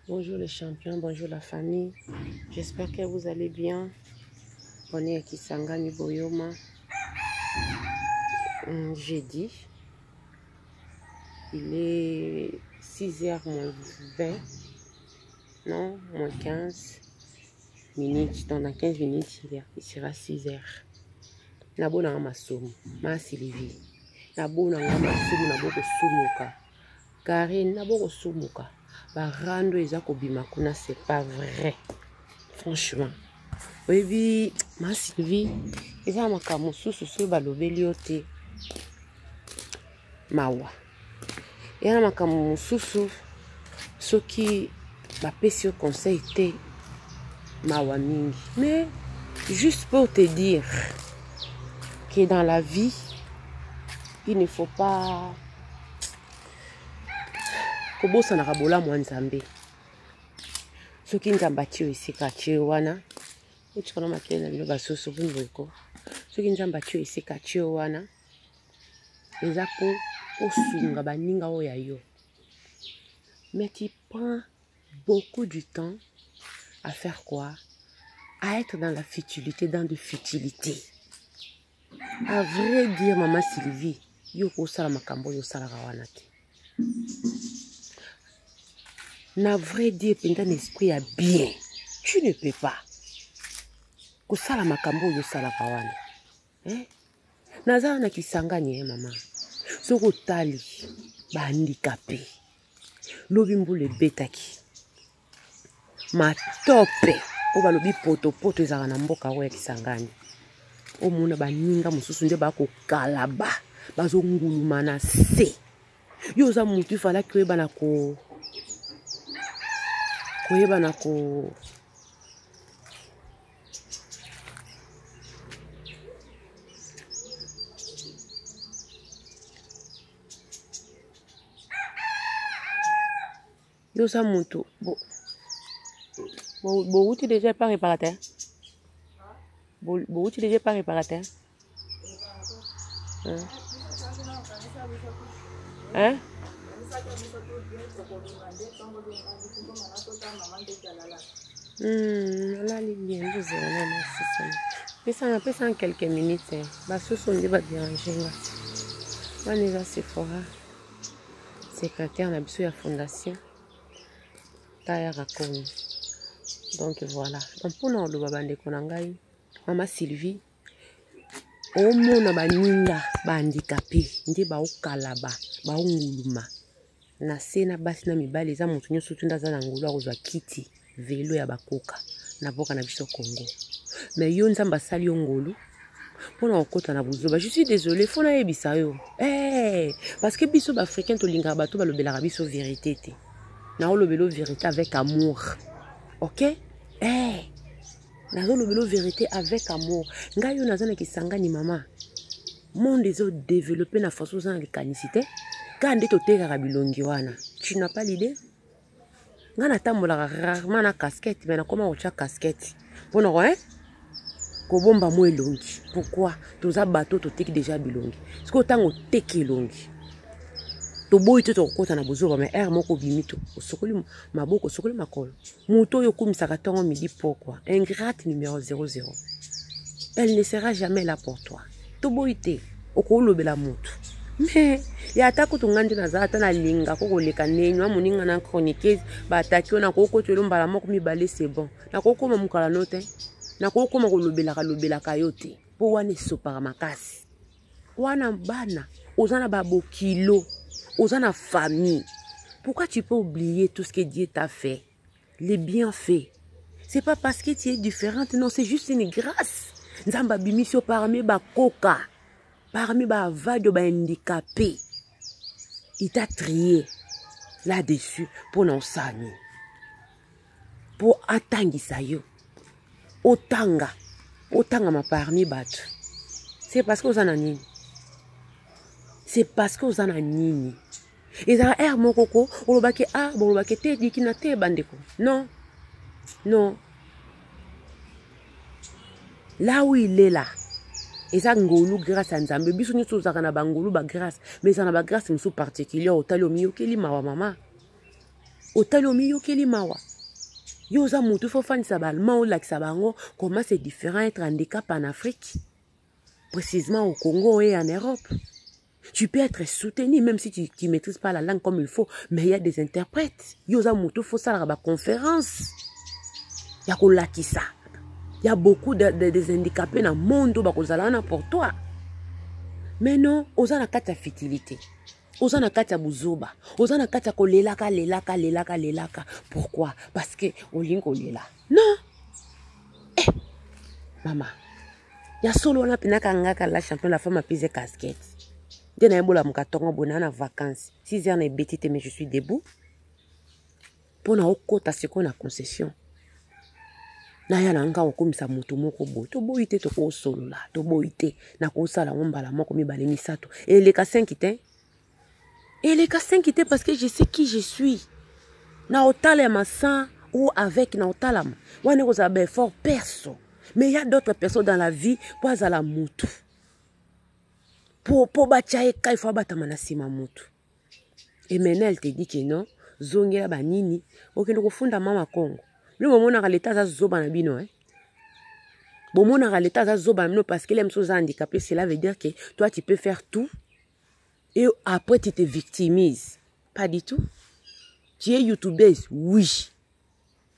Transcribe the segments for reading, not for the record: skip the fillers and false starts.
Bonjour les champions, bonjour la famille. J'espère que vous allez bien. On est à Kisangani Boyoma. Jeudi. Il est 6h moins 20. Non, moins 15 minutes. Dans 15 minutes, il sera 6h. Nabona masumu, ma Sylvie. Nabona masumu, naboko sumuka. Karine nabo kosumuka ba rando eza kobima kuna c'est pas vrai franchement oyebi ma Sylvie eza na makambo mosusu soki balobeli yo te mawa eza na makambo mosusu soki bapesi yo conseil te mawa mingi mais juste pour te dire que dans la vie il ne faut pas kobosanaka bolamu ya nzambe soki nzambe atie yo esika atie yo wana otika na makele na bino basusu boni boyeko soki nzambe atie yo esika atie yo wana eza mpo osunga baninga oyo ya yo mais tu prends beaucoup du temps à faire quoi à être dans la futilité dans de futilité à vrai dire mama sylvie yo okosala makambo oyo osalaka wana te na vrai dire mpenza na esprit ya bien tu ne peux pas kosala makambo oyo osalaka wana eh? naza na kisangani eh, mama soki otali bahandikape lobi mbula ebetaki matope oyo balobi potopoto ezalaka na mboka oyo ya kisangani omona baninga mosusu nde bakokalaba bazonguluma na se yo oza motu ifalaki koyeba ko koyeba na ko yo oza motu bowuti deja epa réparateur bowuti deja epa réparateur hein? Hein? Nalali bien bozela na nasisana pesanga pesanga quelques minutes eh. Basusu nde baderange nga wana eza sephora secrétaire na biso ya fondation tayaka komi donc voilà donc mpona koloba bandeko na ngai mama sylvie omona baninga bahandikape nde baokalaba baonguluma na se na basi na mibali eza moto nyonso tu nde aza na ngolu akozwa kiti velo ya bakoka na mboka na biso congo me yo nzambe asali yo ngolu mpo na kokota na buzoba je suis désolé fo nayebisa yo hey, eh, parce que biso baafricain tolingaka bato balobelaka biso vérité te naolobela yo vérité avec amour ok hey. Eh, nazolobela yo vérité avec amour ngai yo naza na kisangani mama monde ezodeveloppe na façon oza na likanisi te kaka nde totekaka bilongi wana tu n'as pas l'idée ngai natambolaka rarement na casquette me nakoma kotya casquette mpo na ko kobomba mwa elongi pourquoi toza bato toteki deja bilongi sikoyo ntango oteki elongi toboyi te tokokota na bozoba me heure moko obimi to osokoli maboko osokoli makolo moto oyo okumisaka ntongo midi pokwa ingrate numero 00 elle ne sera jamais là pour toi toboyi te okolobela motu me ya ata kutu ngai nde naza ata nalinga ko koleka ndenge wa moninga na chroniqueuse baataki yo nakokotela mbala moko mibale c'est bon nakokoma mokala no te nakokoma kolobelaka lobelaka yo te mpo wana esopaka makasi wana bana oza na babokilo oza na famille pourquoi tu peux oublier tout ce que Dieu t'a fait les bienfaits c'est pas parce que tu es différente non c'est juste une grâce nzambe abimisi yo parmi bakoka parmi baavadio bahandicapé il t'a trié là-dessus mpo na osala nini mpo atangisa yo otanga otangama parmi bato c'est parce que oza na nini c'est parce que oza na nini ezala heure moko ko olobaki a ah, bolobaki te dikina te bandeko non non là où il est là eza ngolu grâce ya nzambe biso nyonso tozalaka na bangolu bagrâce mais eza na bagrâce mosusu particulière otali omiyokeli mawa mama. Otali omiyokeli mawa. Yo oza mutu faut ofandisa ba allemand olakisa bango comment c'est différent être handicap en Afrique, précisément au Congo et en Europe. Tu peux être soutenu même si tu ne maîtrises pas la langue comme il faut, mais il y a des interprètes. Yo oza mutu faut salaka ba conférence ya kolakisa. Il y a beaucoup des handicapés dans le monde bakozala wana pour toi. Mais non, oza na kati ya futilité. Oza na kati ya buzoba. Oza na kati ya kolelaka, lelaka, lelaka, lelaka. Pourquoi? Parce que olingi kolela. Non. Eh, mama. Ya solo wana pena kangaka la champion la femme a pise casquette. Nde na yebola mukatongo bona na vacances. 6 heures na ebeti te mais je suis debout. Pona okota sikoyo na concession. Naya na nga okomisa moto moko boye. Toboyi te tokosolola, toboyi te. Nakosala ngo mbala moko mibale misato. Eleka 5 te. Eleka 5 te parce que je sais qui je suis. Na otalema sans ou avec na otalama. Wana ekozala ba effort perso. Mais il y a d'autres personnes dans la vie po azala mutu. Po batia ye ka il faut abatama na sima mutu. Et maintenant elle te dit que non, zongela ba nini, okende kofunda mama Congo. Bino bomonaka l'État aza zoba na bino, hein? Bomonaka l'État aza zoba na bino parce que les mosusu oza handicapé, cela veut dire que toi tu peux faire tout et après tu te victimises. Pas du tout. Tu es youtubeuse, oui.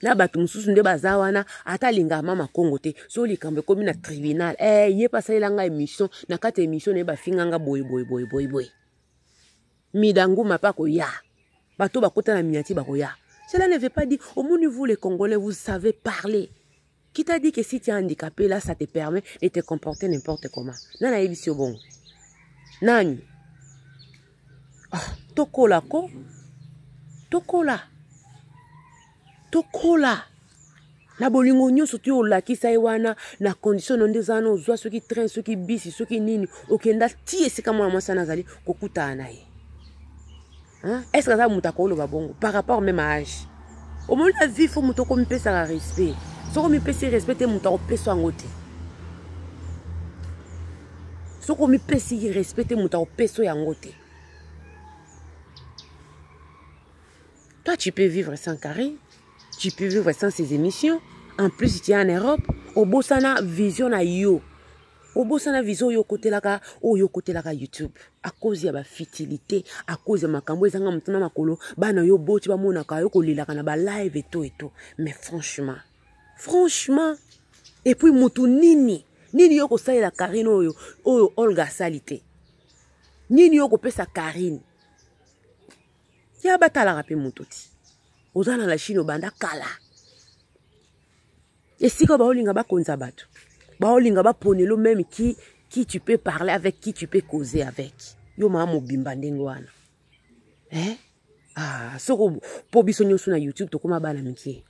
Na bato mosusu nde baza wana ata alingaka mama Congo te. So likambo ekomi na tribunal, ye pa asalela nga émission, na kati ya émission na ye bafinga nga boye boye boye boye boye. Midanguma pa koya. Bato bakota na miniature bakoya. Cela ne veut pas dire, au moins vous les Congolais, vous savez parler. Qui t'a dit que si tu es handicapé, là, ça te permet de te comporter n'importe comment? Nana yebisi yo bongo. Nani? Ah, tokola ko. Tokola. Tokola. Na bolingo nyonso ti olakisa ye wana na condition no nde eza wana ozwa soki train soki bisi soki nini okenda ti esika mwana mwasi wana azali kokutana na ye. Hein? Est-ce que aza moto akoloba bongo par rapport même à âge? Omoni na vie faut moto okomipesaka respect. Soki omipesi respect te moto akopesa yango te. Soki omipesi respect te moto akopesa yango te. Toi tu peux vivre sans Karine, tu peux vivre sans ses émissions. En plus tu es en Europe, obosana vision na yo. Obosana vision yo kotelaka, oyo kotelaka YouTube. À cause ya ba futilité, à cause ya makambo ezanga mutu na makolo, bana yo boti ba monaka yo kolelaka na ba live et tout et tout. Mais franchement, franchement, et puis mutu nini, nini yo kosalela Karine oyo, oyo Olga asali te. Nini yo kopesa Karine? Ya batalaka pe mutu ti. Oza na la Chine obanda kala. Esika baolinga bakonza bato. Baolinga baponelo même qui tu peux parler avec, qui tu peux causer avec. Yo mama mobimba ndenge wana. Hein? Ah, soko po biso nyonso na YouTube tokoma bana mike.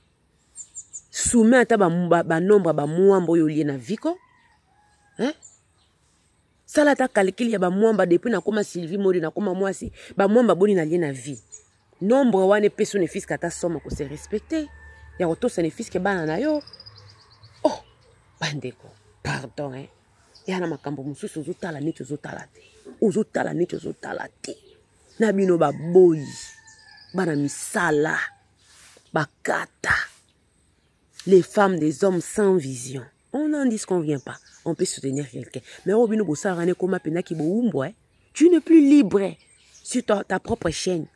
Soumet ata ba nombre ba mwambo yo lié na viko. Hein? Sala ata calcul ya ba mwamba depuis na koma Sylvie Modi na koma mwasi, ba mwamba boni na lié na vie. Nombre wana epeso ne fiske ata soma ko se respecter. Ya kotosa ne fiske bana na yo. Oh, bandeko, pardon hein. Ya na makambo mosusu ozotala neti ozotala te. Ozotala neti ozotala te. Na bino ba boyi, bana misala, bakata. Les femmes des hommes sans vision. On n'en dit ce qu'on vient pas. On peut soutenir quelqu'un. Mais au bino bosara ne koma pena ki bo hein. Tu n'es plus libre sur ta propre chaîne.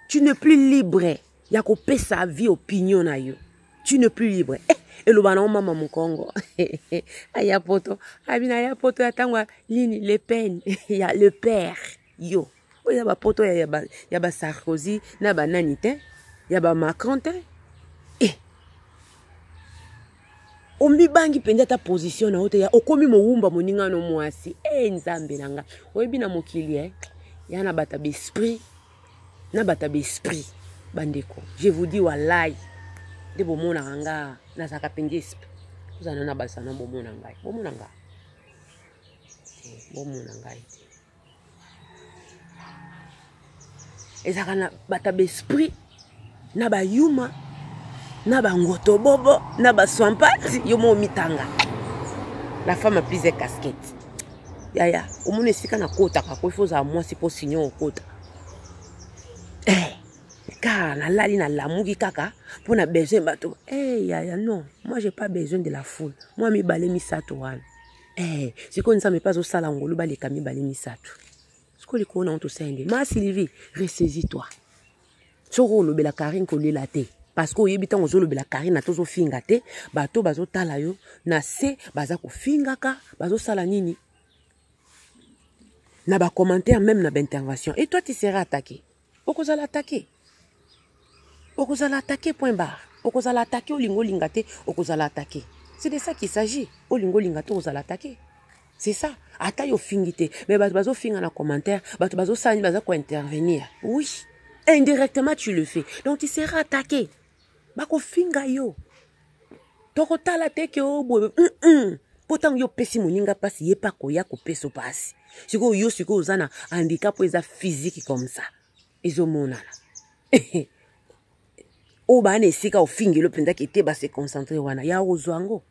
Tu n'es plus libre. Ya ko pesa vie opinion na yo. Tu n'es plus libre. Eh, eloba na mama Mukongo. Aya poto. Abina ya poto ya tangwa nini Le Pen. Ya le père. Yo. Oya ba poto ya, ya ba, ya ba Sarkozy na ba nani te. Ya ba Macron te. Eh. Omibangi mpenza ta position na yo te ya okomi mowumba moninga no mwasi. Eh, nzambe na nga. Oyebi na mokili, eh. Ya na bata b'esprit. Na bata b'esprit. Bandeko, je vous dis wallahi. Nde bomonaka nga, nazalaka mpenza esprit. Ozala na basana bomona ngai. Bomona nga. Te, bomona ngai te. Ezalaka na bata b'esprit, na bayuma, na bangoto bobo, na baswampati, yo mo mitanga. La femme a plusieurs casquettes. Yaya, omoni esika na kotaka, ko il faut ozala mwasi po sinon okota. Eh, Kaka nalali nalamuki kaka mpo na besoin bato. Hey, yaya non, moi j'ai pas besoin de la foule. Moi mibale misato wana. Eh, sikoyo Nzambe mpe azosala ngolu baleka mibale misato. Sikoyo likolo na yango tosali nde. Ma Sylvie, ressaisis-toi. Soki olobela Karine kolela te. Parce que oyebi ntango ozolobela Karine ata ozofinga te, bato bazotala yo na se baza kofingaka, bazosala nini? Na ba commentaire même na ba intervention. Et toi tu seras attaqué. Okozala attaqué. Okozala attaqué point barre. Okozala attaqué olingo olinga te, okozala attaqué. C'est de ça qu'il s'agit. Olingo olinga te okozala attaqué. C'est ça. Ata yo fingi te, mais bato bazo finga na commentaire, bato bazo sala nini, baza ko intervenir. Oui, indirectement tu le fais. Donc tu seras attaqué. Bako finga yo. Tokotala te ke o boye. Po tango yo pesi moninga pasi, ye pa koya kopesa pasi. Sikoyo yo sikoyo oza na handicap oyo eza physique comme ça. Ezomonana. Oyo baa na esika ofingelo mpenza ke te ba se concentrer wana. Ya okozwa yango.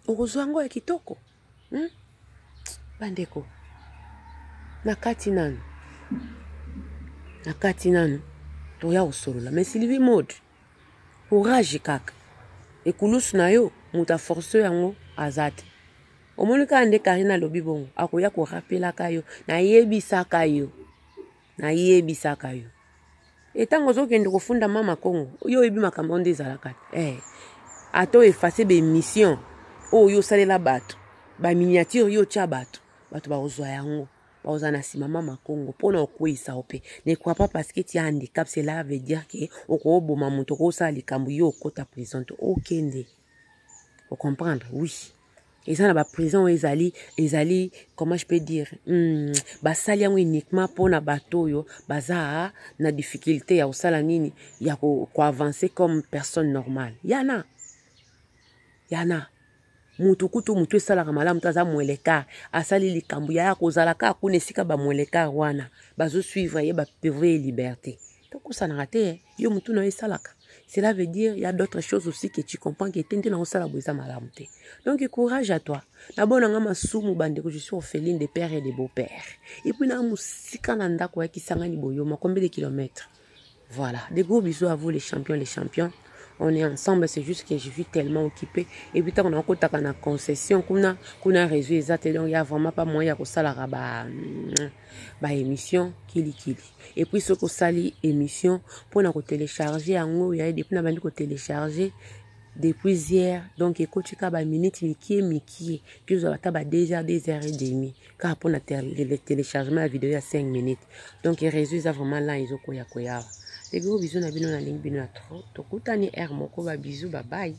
Okozwa yango ya kitoko. Bandeko, nakati nanu. Nakati nanu. Toya kosolola. Mais Sylvie Mode, courage kaka. Ekulusu na yo, moto a force yango aza te. Omoni kaka nde Karine alobi bongo, akoya korapelaka yo, nayebisaka yo. Nayebisaka yo. Etango ozokende kofunda mama Kongo, yo oyebi makambo nde ezalaka te. Ata oyo effacer ba émission oyo osalela bato, ba miniature yo otya bato, bato bakozwa yango. Bakozala na nsima mama Kongo mpona okweyisa yo mpe. Ne crois pas parce que tu as handicap, cela veut dire que okoboma moto, okosala likambo yo okota prison te. Okende. Ocomprendre? Oui. Eza na ba prison oyo ezali, ezali, comment je peux dire, basali yango uniquement mpona bato oyo baza na difficulté ya kosala nini, ya ko avancer comme personne normale. Yana. Yana. Mutu kutu mutu esalaka malamu te, aza mwelekar, asali likambo ya kozala kaka kuna esika ba mwelekar wana bazo suivre ye, ba priver ye liberté. Tokosanaka te, yo mutu na yo esalaka. Cela veut dire il y a d'autres choses aussi que tu comprends que tente na osala boza malamu te. Donc courage à toi. Na bona nga masumu bandeko, je suis orpheline de père et de beau-père. Et puis na musika na ndako ya Kisangani boyoma combien de kilomètres? Voilà, des gros bisous à vous les champions, les champions. On est ensemble, c'est juste que je suis tellement occupée. Et puis tant qu'on a kotaka na concession kuna kuna réseau exact, donc il y a vraiment pas moyen ya kosala ba émission kili kili. Et puis ce ko sali émission pour na ko télécharger yango ya depuis na bandi ko télécharger depuis hier, donc ekoti ka ba minutes mikie mikie, puis zo ata ba 2 heures, 2 heures et demie car pour na le téléchargement ya vidéo ya 5 minutes. Donc réseau eza vraiment là ezo koya koya. Des gros bisous na bino na link bino ya trop. Tokutani heure moko, ba bisous, bye bye.